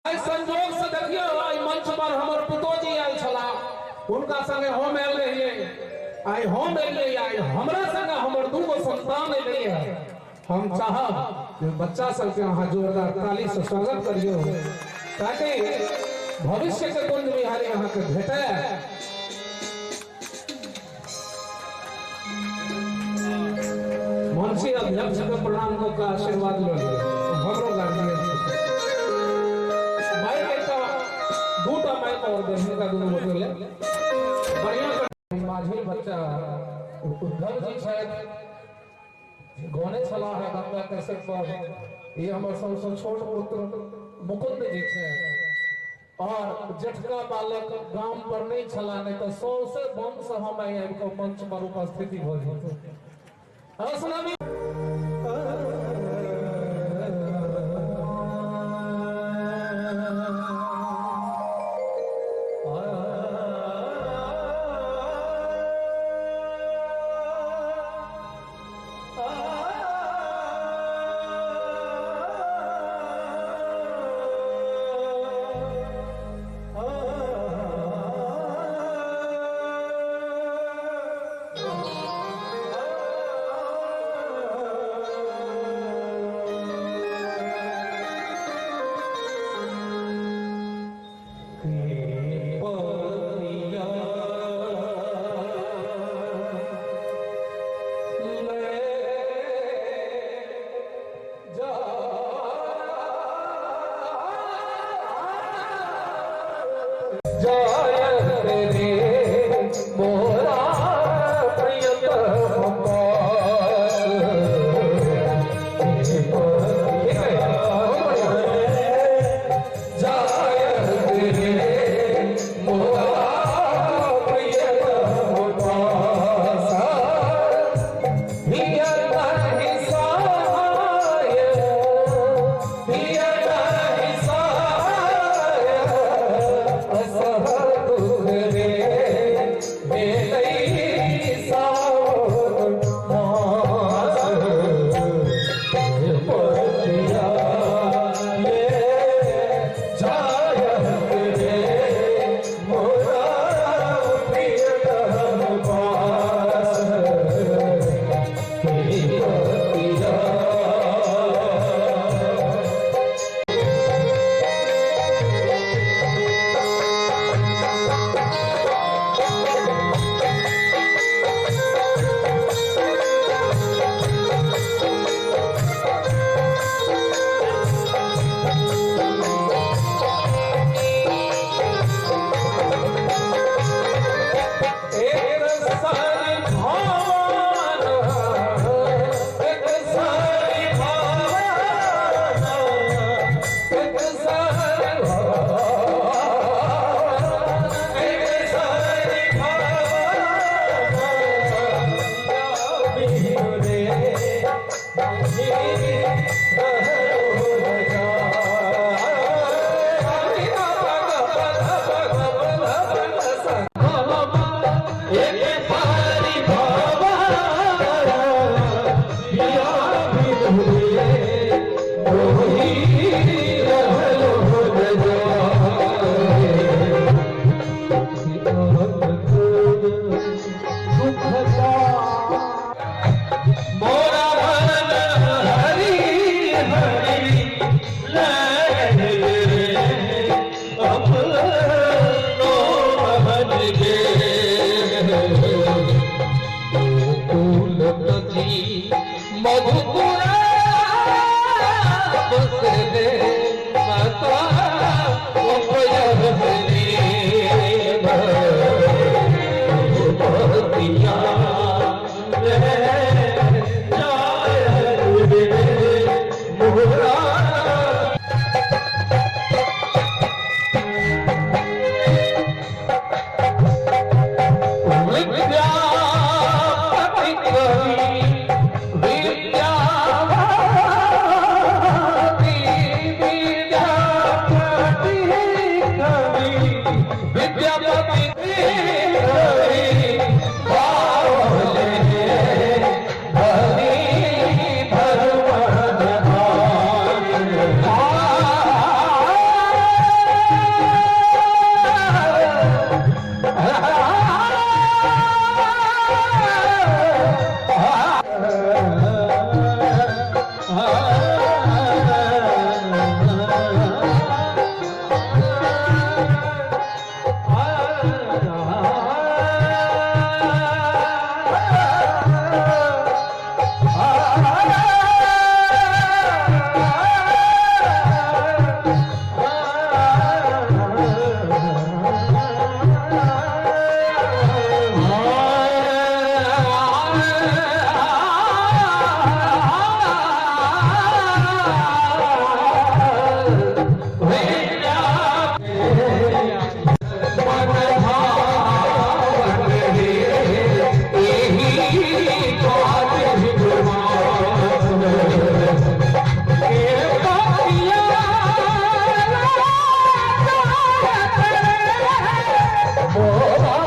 आइ संजोग से देखियौ, आइ मंच पर हमर पुतोजी आयल छलाह, हुनका संगे हम आयल रहियै। आइ हम एलियै, आइ हमरा संगे हमर दूगो संतान एलियै है। हम चाहब जे बच्चा सबके अहाँ जोरदार ताली से स्वागत करियौ, ताकि भविष्य के कुंज बिहारी अहाँके भेटै। मंची अध्यक्ष के प्रणाम कऽ के आशीर्वाद लऽ लिअ। हमरो गार्जियन छथिन। माइक एकटा दूटा माइक और देब हिनका दुनू गोटे ले। बढ़िया माझिल बच्चा उद्धव जी छथि, गौने छलाह है गंगा कैसेट पर। ई हमर सबसँ छोट पुत्र मुकुंद जी छथि और जेठका बालक गाम पर नहीं छला, नहीं तो सौसे वंश हम आइ आबि कऽ मंच पर उपस्थिति भऽ जेतै। बोला।